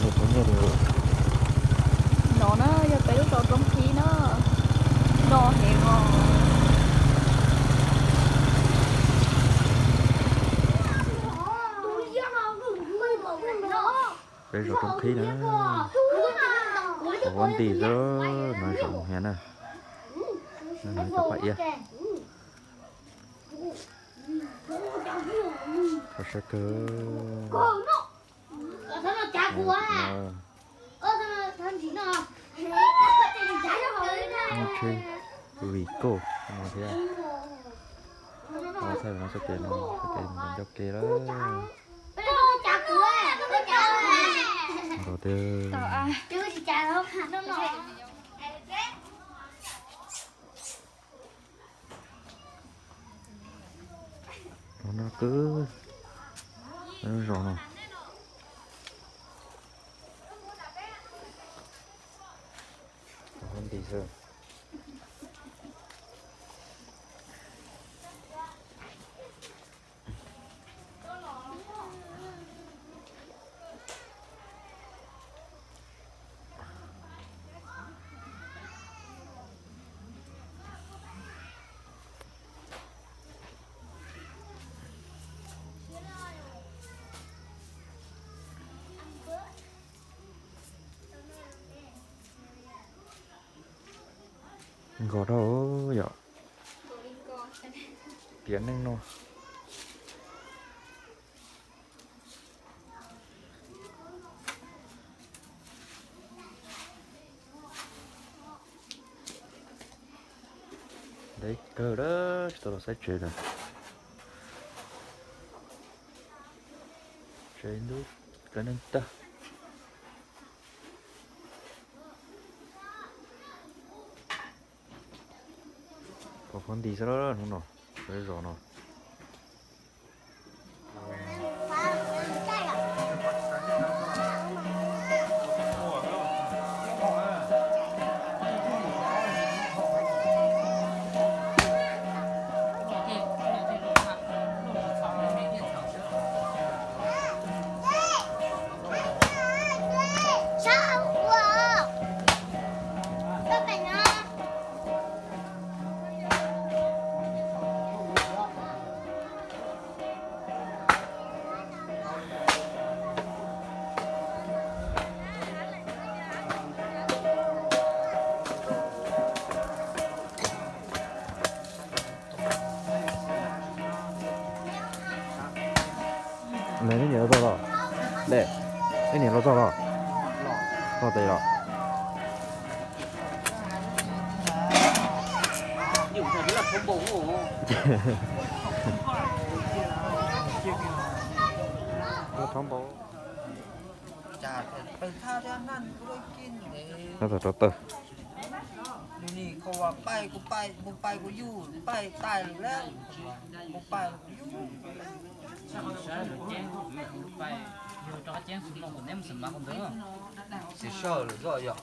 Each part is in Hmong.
Tus phooj ywg, no na yog peb lub zos Roob Khib na, no heev os. Peb zos Roob Khib na, kuv ua nti xwb no, zos heev na. Cov paj iab, saib kawg. Muaj tsheb Vigo no thiab. Thaij no txoj kev no, txoj kev mus ncauj ke lawm. Nkaus tiag. Tus no kwv, zos no. Tus no nti xwb. Nkos dhau yom. Tiav neej no. Deb kawg lawm, tsis tau los saib tsev lawm. Tsev ntub, tsev neeg tag. Pom qhov nti xwb hnub no, peb zos no. Neb niam los txog los? Neb niam los txog los? Txog tes los? Rov tawm. Tsis sawj lawm zoj yog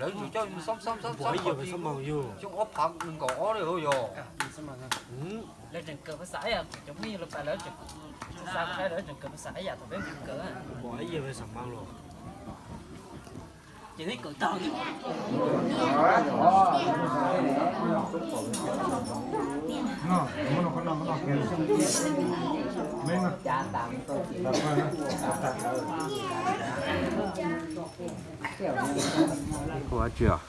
lawv tseem coj xyoo ob phav nees nkaum ob li yog. Lawv tseem kawm phas xas ib yam, cov phooj ywg lawv pais lawv tseem, lawv tseem kawm phas xas ib yam thaum peb mus kawm. Ces neb kawm tag. Kuv ua tsi os?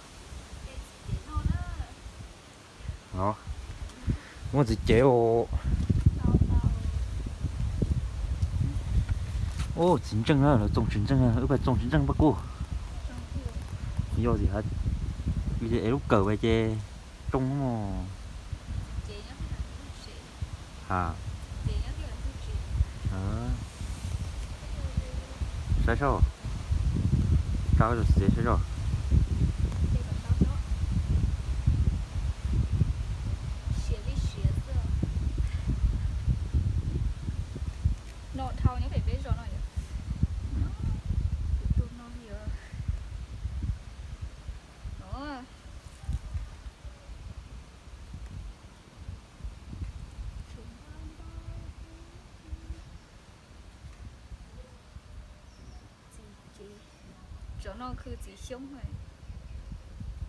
Muaj txiv cev os. Ub, txiv ntseej na, lawv txoos txiv ntseej na, wb pais txoos txiv ntseej pab kuj. Yog tias es lub kawm pais ces tsoo mog. Ha. Saib seb, tsa tus txiv tsev saib seb. No dhau nyob pem peb zos no yom. Tus no yog no. Cov no khw txiv xyoob.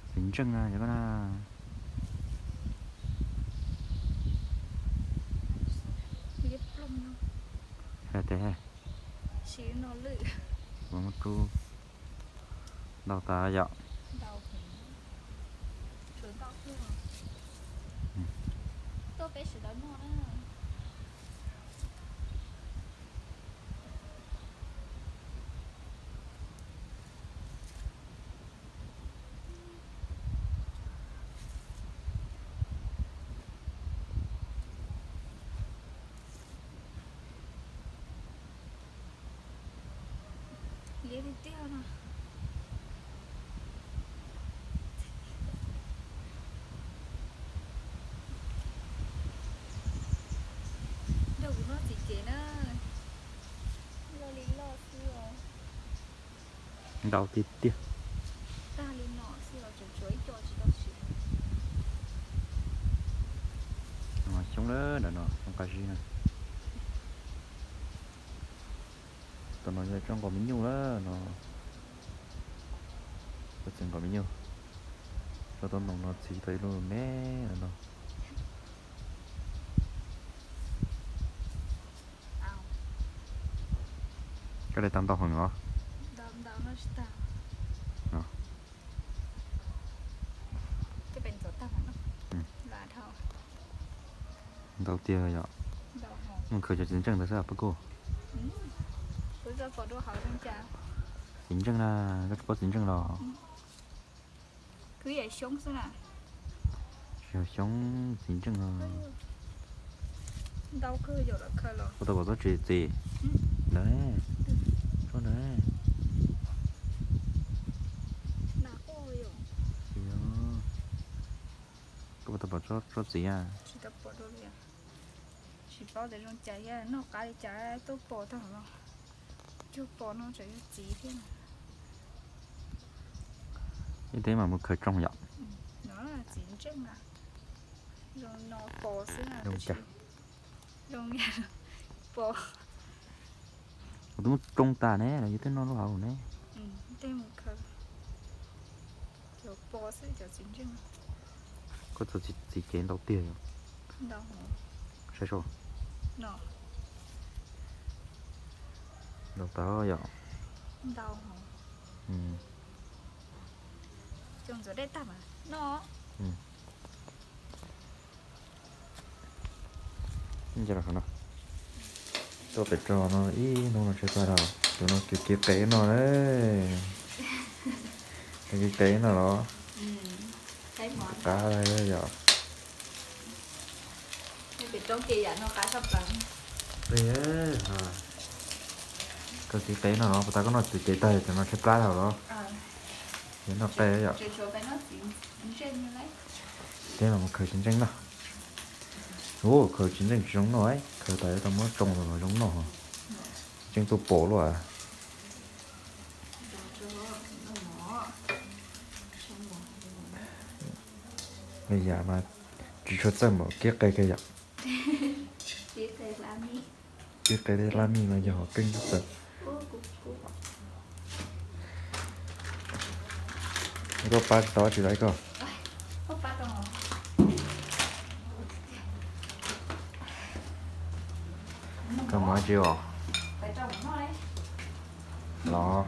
Txiv ntseej na cov ko na. Liab ploog no. Tes no lwj. Ntau tas yom. Tuaj peb sawv daws noj na. Liab tiag tiag no. Nrog kuv noj txiv cev na. Loj li loj xwb os. Ntau tiag tiag. Tag li no xwb los tseem tshuav ib co tsis tau siv. Xyoob lawm ntawm no, xyoob qab zib na. Tam no yog tsob nqos me nyuj lawm no. Tsob txiv nqos me nyuj. Tsob tau ntoo no txiv tau ib lub me no. Koj de tau ntau heev os. Ntau tiag yom. Mus khaws cov txiv ntseej ntawd xwb Paj Kub. Txiv ntseej na, koj tsis paub txiv ntseej los? Tsis yog xyoob, txiv ntseej os. Koj tau pom txob tsis txiv ntawd, tsob ntawd. Koj puas tau pom tsob txiv a? Tsis paub tias zoo cas thiab, noj qab li cas tuaj pom tag los. Cuag pom no tseem yog txiv thiab. Ib teb mam mus khaws tsoo yom. Txiv ntseej na, zoo no pom xwb na. Zoo cas? Zoo pom. Kuv twb muab tsoo tas ne los yog twb noj lub hauv ne. Tej mus khaws cov pos xwb cov txiv ntseej. Koj txog txiv cev ntau tiag yom. Saib seb. Ntau tas yom. Ntau. Cov ntxuav dej tag mas noj. Tuaj pem rau no ib hnub no tshaib plab dhau, tus no kev kev qe no na. Kev kev qe no los qab yom. Kev kev qe no los puas tas koj noj txiv cev tag tus no tshaib plab dhau los. Yog noj qe yom. Teb mas mus khaws txiv ntseej noj. Ua khaws txiv ntseej tsis zoo noj, khaws tas yuav tau muab tsoo los zoo noj. Txiv ntseej tuaj pom luaj. Yam mas tsis tshua txawj npaum kev qe kiag yom. Kev qe laj mej no yog keeb txawm. Koj pab tsis tau tsis laiv koj. Koj mus dab tsi os? Los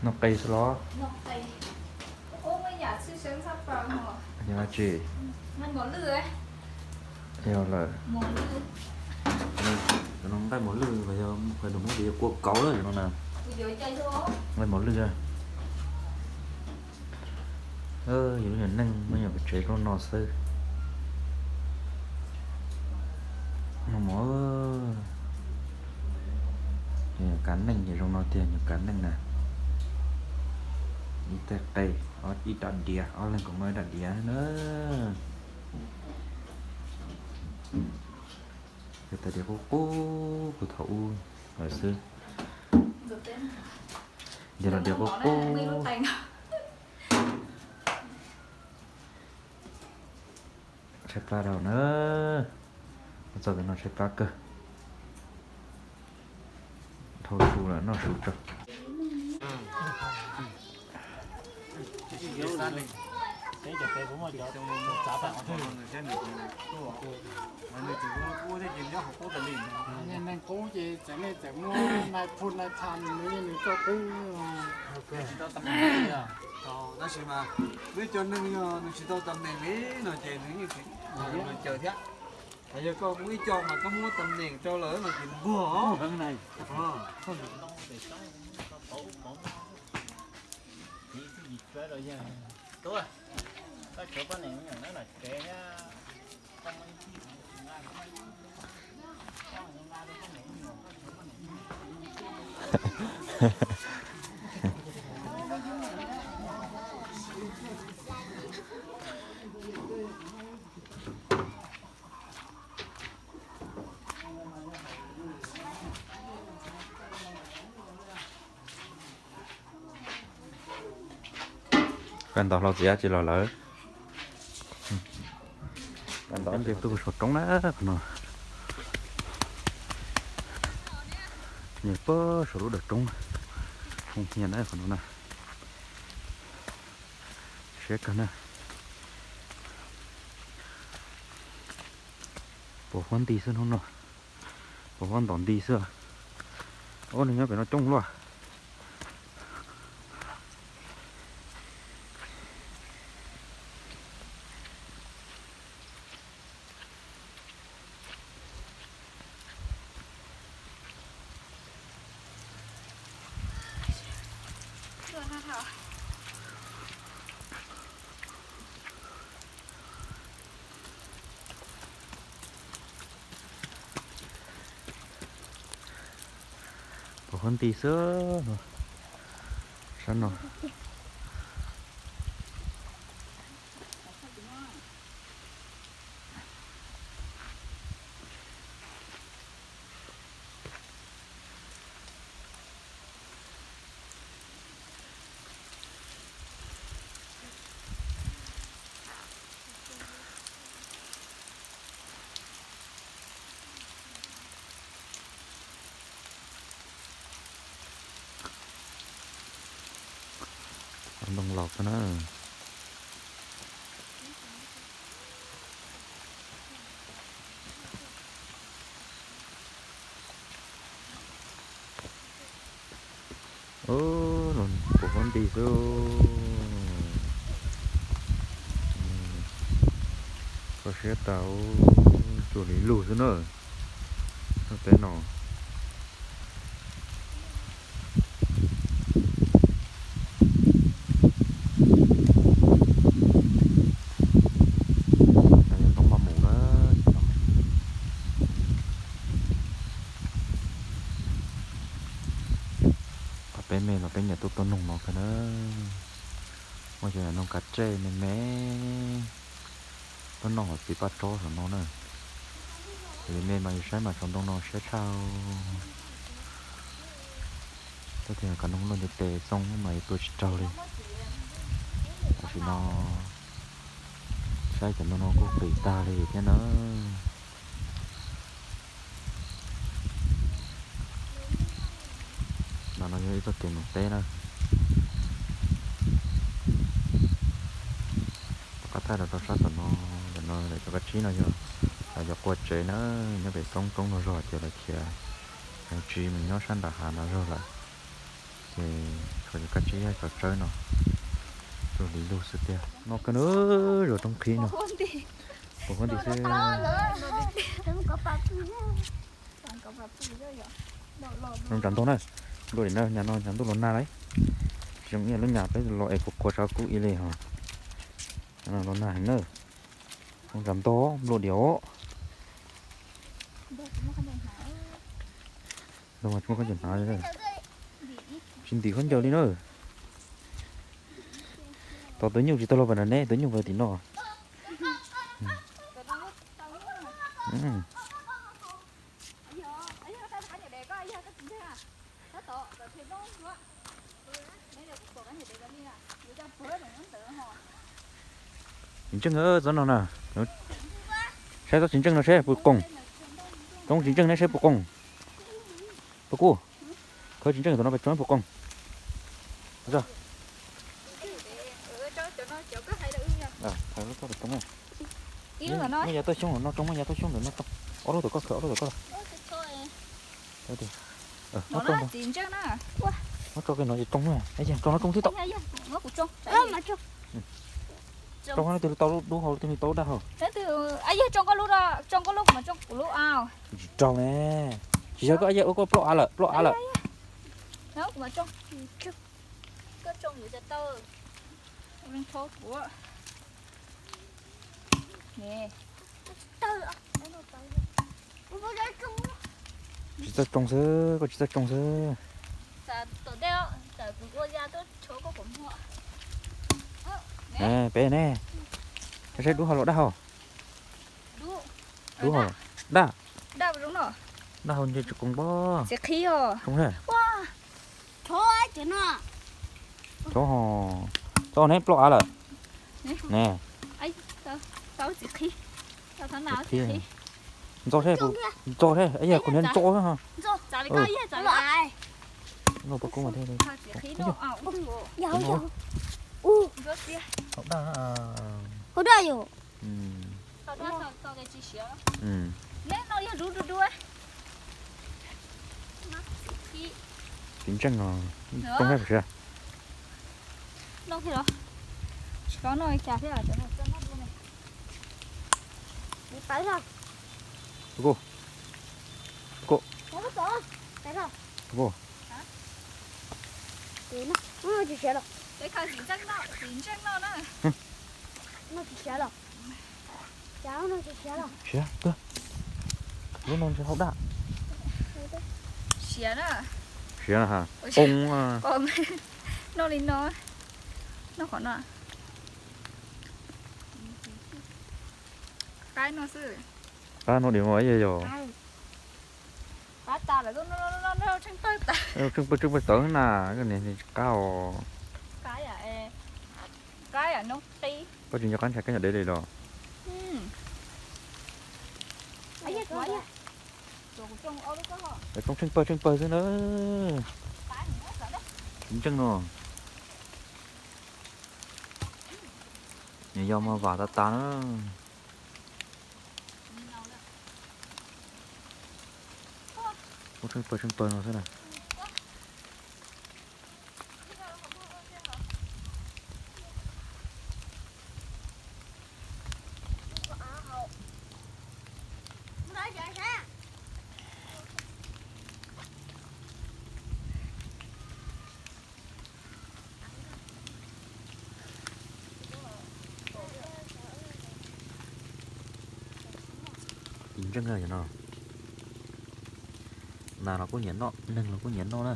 noj qe xwb los? Yog dab tsi? Yog lawm. Cov no nqaij mos lwj los yog phaw dum hub ces yog kua kauv lawm cov no na. Nqaij mos lwj. Yus lub nyuam neej muaj nyuam pem tsev lub no xwb. Noj mov, nyuam kav neej ces zoo no tiag, nyuam kav neej na. Ib teg qe, ib dab diav, ob leeg kuj muaj ib dab diav na. Tais diav qub qub puag thaum ub lawm xwb. Ntawm no diav qub qub. Tshaib plab dhau na. Mus txog tus no tshaib plab kawg. Hau su lawm noj su tso. Neeg qub ces txawm nej txawm muab nai phun nai tham nws, nws tsis tau tam neeg. Tab sis mas muaj ib co neeg yog nws tsis tau tam neeg li no ces nws yeej tsis nws caw thiab. Yog koj muaj ib co mas koj muab tam neeg rau lawm no ces nquag os. Koj ntov hlau txiav tsis los lawm. Koj ntov nce tuaj saum roob na qhov no. Nce puag saum lub dawm roob. Hoo hias na qhov no na. Siab kawg na. Puas huab nti xwb hnub no. Puas huab ntom nti xwb. Ub, neeg nyob pem no coob luaj. Puas huab nti xwb no. Sab no. Ntoo laus kawg na. Puas huab nti xwb. Koj siab tau, tsuas li lug xwb na. Lub teb no. Ntoo maj mus na. Qhov peb me los peb nyiam tuaj tua noog no kawg na. Muaj cov noog kav tsej me me, tuaj noj hauv txiv paj tsob saum no na. Yus me mas yus saib mas tsob ntoo no siab tshaj. Tab sis cov noog luaj ntev tes xoo mas yus tua tsis raug li. Tam sim no saib cov ntoo no kuj qis tag li thiab na. No no yog ib txoj kev mus teb na. Tom qab thaij los rau sab tom no, ntawm no lawv cov kab tsib no yog lawv cov qua tsev na, nyob pem roob roob no zog ces lawv khiav mus tsis mus nyob sab nram hav no zog lawm. Ces tshuav cov kab tsib cov tsawb no, tsuas li lug xwb tiag. No kawg na, zos roob qhib no, puas huab nti xwb. Zoo tsam ntau na, nplua dim na, nyab no nyab ntuj los nag lauj. Tsis zoo ib yam lub nyab peb los es qhuav qhuav tshav kub ib li hos. Nyab no los nag heev na. Zoo tsam ntau, nplua dim os. Zoo mas tsis muaj khaub ncaws hnav li. Tsis ntim khaub ncaws li na. Tos tus nyuj tsis tau los pem no ne, tus nyuj pem tim no. Tsis ntseej tsob no na. Saib tsob tsis ntseej no saib puas qoos. Tsob tsis ntseej ne saib puas qoos. Puas kub. Khawb tsis ntseej, tam no peb tsoo puas qoos. Muaj yav toj xyoob no tsoo, muaj yav toj xyoob ntawm no tsoo, ob lub tom koj khawb, ob lub tom koj. Muab tso kiag no ces tsoo na. Tsoo no tsoo thiab tau. Tsoo no twg tau dub hau, twg tau daj hau. Tsis raug ne. Tsis yog koj, yog ua koj plaub av lawm, plaub av lawm. Tsis txawj tsoo xwb, koj tsis txawj tsoo xwb. Peb ne, saib dub hau los daj hau. Dub hau, daj. Daj hau ntshe tsis qoos pob. Txiv qhib os. Tsoo thiab. Txhob ho, txhob ne, plaub av lawm. Ne. Txiv qhib. Ntxo thiab, ntxo thiab, yog kuv niag ntxo xwb. Ntxo pob kub mas thiab. Hau daj. Tsis ntseej os, tsoo thiab puas siav? Tus ko, tus ko, tus ko. Siav, lub no ntshe hau daj. Siav na ha, qoos. Noj li no, noj qhov no. Qaib no xwb. Qaib no diam mas yog. Tsheej pawg tsheej pawg tawv na, koj niam tsis qab os. Koj tsis nco qab ntshai koj nyuam dev li los. Tsoo tsheej pawg tsheej pawg xwb na. Tsis ntseej no. Nws yog mas vam tas tas na. Ua tsheej pawg tsheej pawg no xwb na. Tsis ntseej no. Nas los kuj nyiam noj, neeg los kuj nyiam noj na.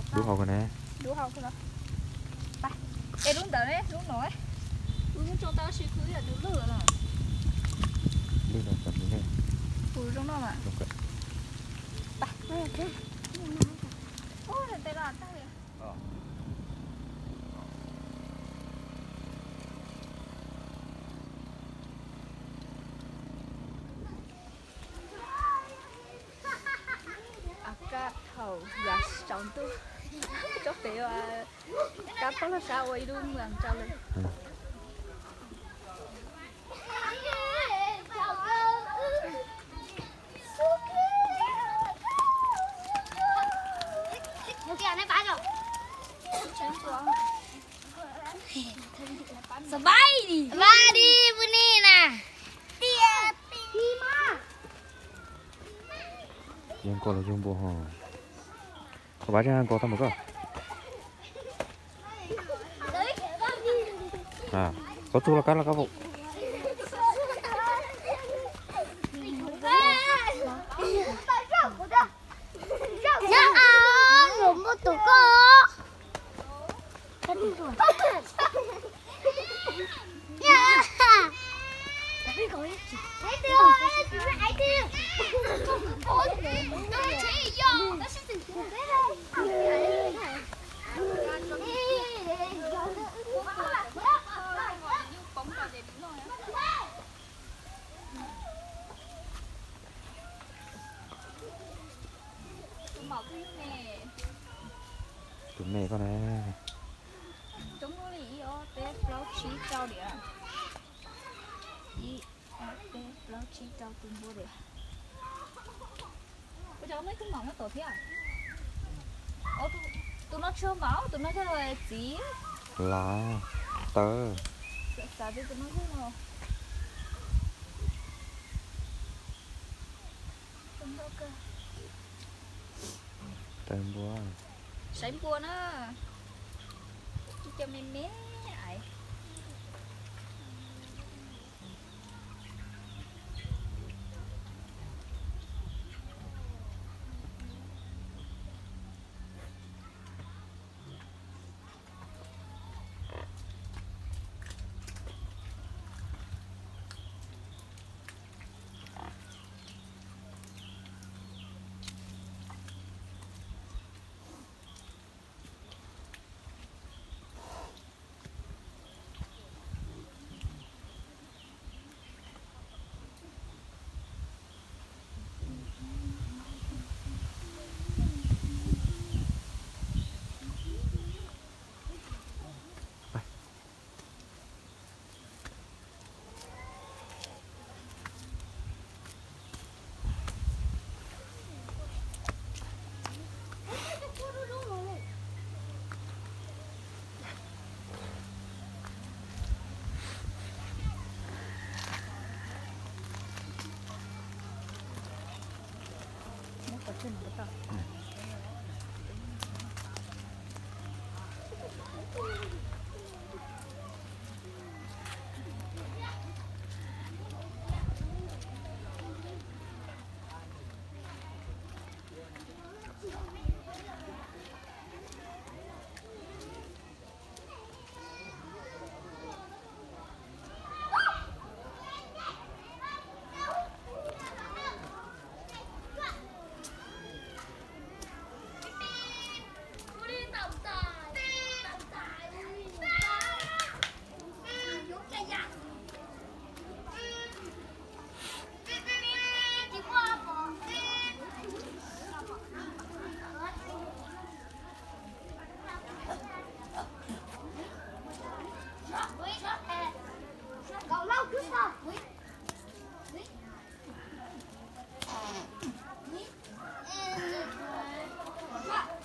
Dub hau ko ne. Es lub ntawd ne, lub no. Lub no, lub zoo no mas. Kab thaum yav tsaus ntuj, tsob pem kab poj loj sab ua ib lub mws tsau li. Sbadi, sbadi, pw ni na. Yog nkaus los yog npua ho. Koj pab tseeb nkaus tau npaum koj. Koj tug los kab los kab vau. Nyob ao, nws muaj tus koj. Tus me koj na. Coob li ib ob peb plaub tsib rau diam. Ib ob peb plaub tsib rau tus npua diam. Ua cas muaj ib tug mam muab tom thiab. Tus no tsis yog mam, tus no yog txiv. Lav tawb. Xav tias tus no yog no. Tawb npua. Saib npua na. Ib co me me aiv.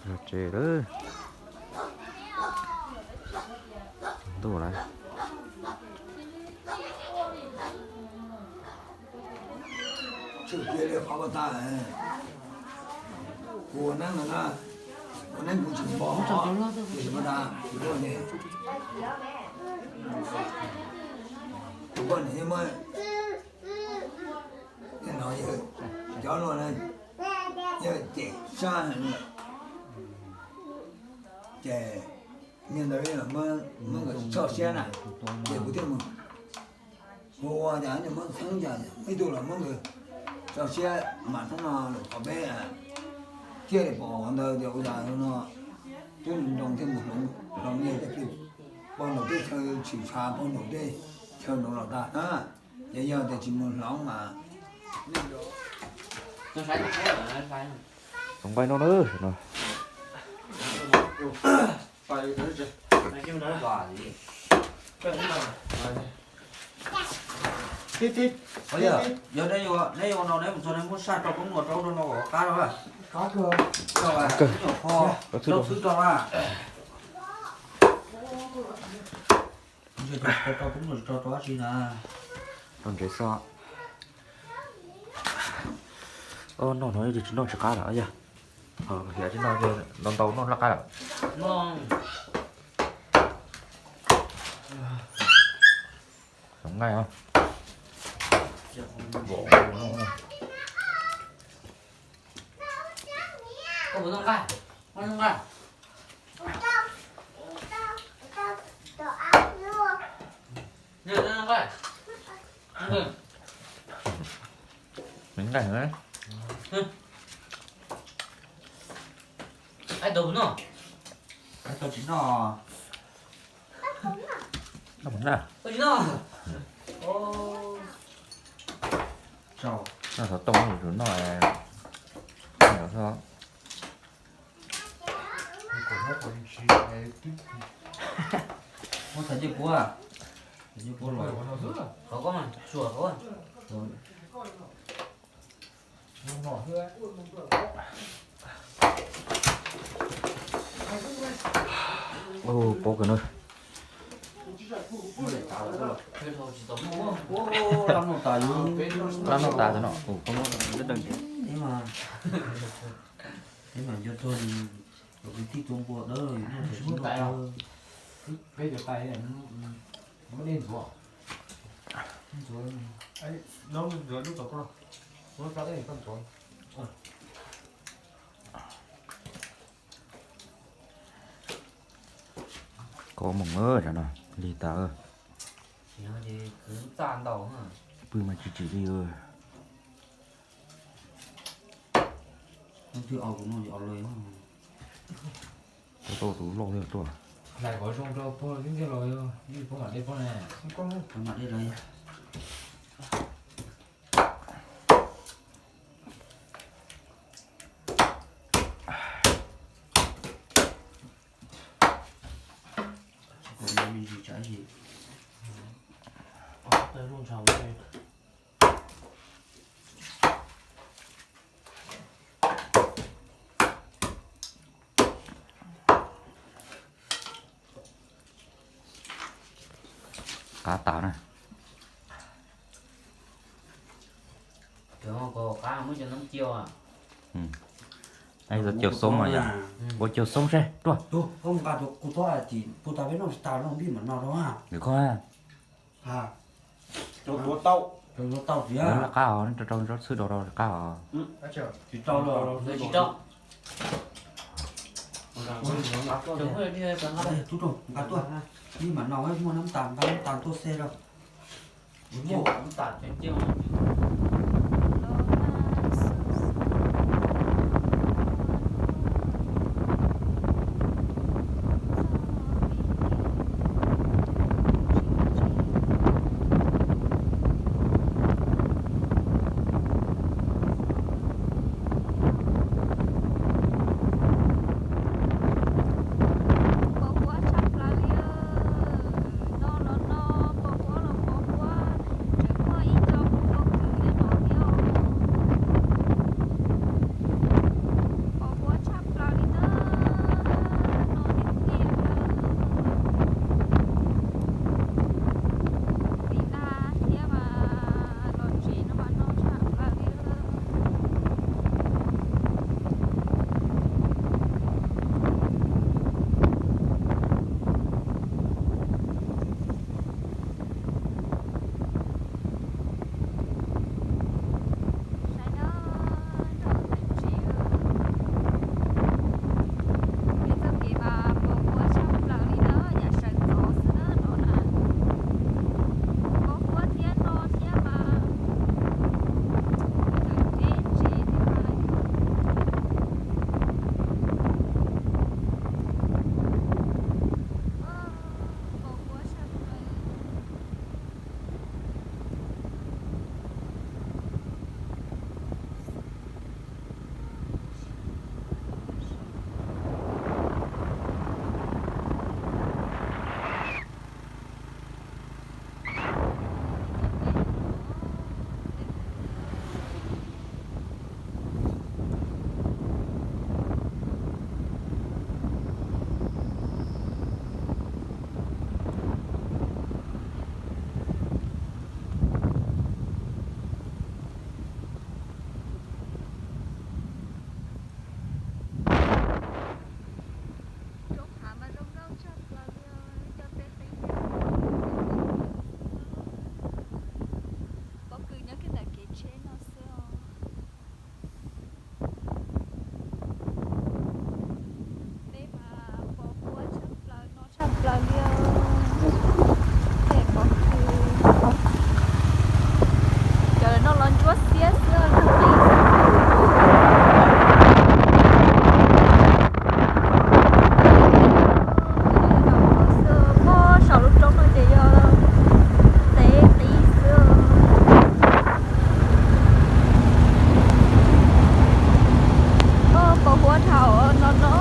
Los tsev lawm. Ntuj lawm. Tshwm kiag li qhov pas tas, kuv ua neeb no na, ua neeb kuv tsis npog, tiam sis pas tas kuv tuaj ne, kuv tuaj ne yeej muab, no yog cov luaj na, yog cem sab heev lawm, ces niag ntawd muab nkawd tso siab na, ces kuv thiaj mus. Kuv ua cas nws muab txheeb cas ib tug los muab nkawd tso siab mas hnub no lawm qhov peb thiaj li pom ntawd tias ua cas no twb nroo thiaj mus hloov, hloov yog tej pog nraum teb chaws tshwm tshav pog nraum teb chaws nraum los tag na, ces yog tias tsis mus hloov mas. Tus nqaij no na, no. Yog neb yuav no neb mus txog neb muab saj rau koob nuas rau rau no kom qab rau. Nyuam qhuav rau xwb rau a. Rau koob nuas rau rau dab tsi na. Rau ntsev xwb. Noj no tsis noj tsis qab lawm yog. Yog tsis noj ntau ntau noj laj qab lawm. Nqaij. Nqaij. Ai tau no. Ai tau tsis noj. Noj na. Noj xov tooj tus noj. Ua txhais ncej puab, txhais ncej puab los. Qhov koj mas tsuas qhov. Ua pob kawg na. Lab noj tas no, lab noj tas no. Peb mas nco txog kwv tij tua npua dawb los yus noj tsis noj. Peb cov tais muab dej ntxuav, ntxuav, ntxuav lub tau koj, muab rau dej koj ntxuav. Kov mus, tsam no lig tas. Pw mas tsis tsim li. Tau tus loj thiab tuaj. Hlais qhov zoo rau pog, ib ntxiag los yog ib pog mam dej pog na. Pog mam dej los yog. Qab tas na. Cau xoob mas yom, ua cau xoob seb tuaj. Koj nqa rau kuv txhob tim puag ta peb noj tsis tas no npij mam no rau. Nws kho. Tau, tau tias lawv qab os, rau rau txhwb rau rau qab os. Tsis tau los tsis tau. Tub rau nqa tuaj, npij mam no muaj nab tas nqa nab tas tuaj xeb rau. Pos huab tshaj plaws li, no los no, pos huab los pos huab, tseem muaj ib co pob kws nyob no thiab. Pos huab tshaj plaws li na, no tiag tiag li. Vim nag thiab mas los tsev no mas no tshaj plaws li. Peb txoj kev mas pos huab tshaj plaws li na, yam sawv ntxov xwb na no na. Pos huab thiab no thiab mas, tseem deb tsev thiab mas. Pos huab tshaj plaws. Roob hav mas zoo nkauj tshaj plaws li, cov teb qhib qhib. Pob kws nyob kiag ntawm kev tsheb no xwb os. Peb mas pos huab tshaj plaws no tshaj plaws li. Tej pob kws, cov no los ntsuab xiab xwb. Pob saum lub roob no ces yog teb qhib xwb. Pos huab dhau no no.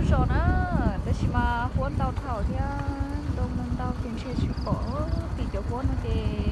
tso na, tab sis mas huab ntau dhau thiab ntoo ntau ces ntshe tsis pom. Tim cov huab no ces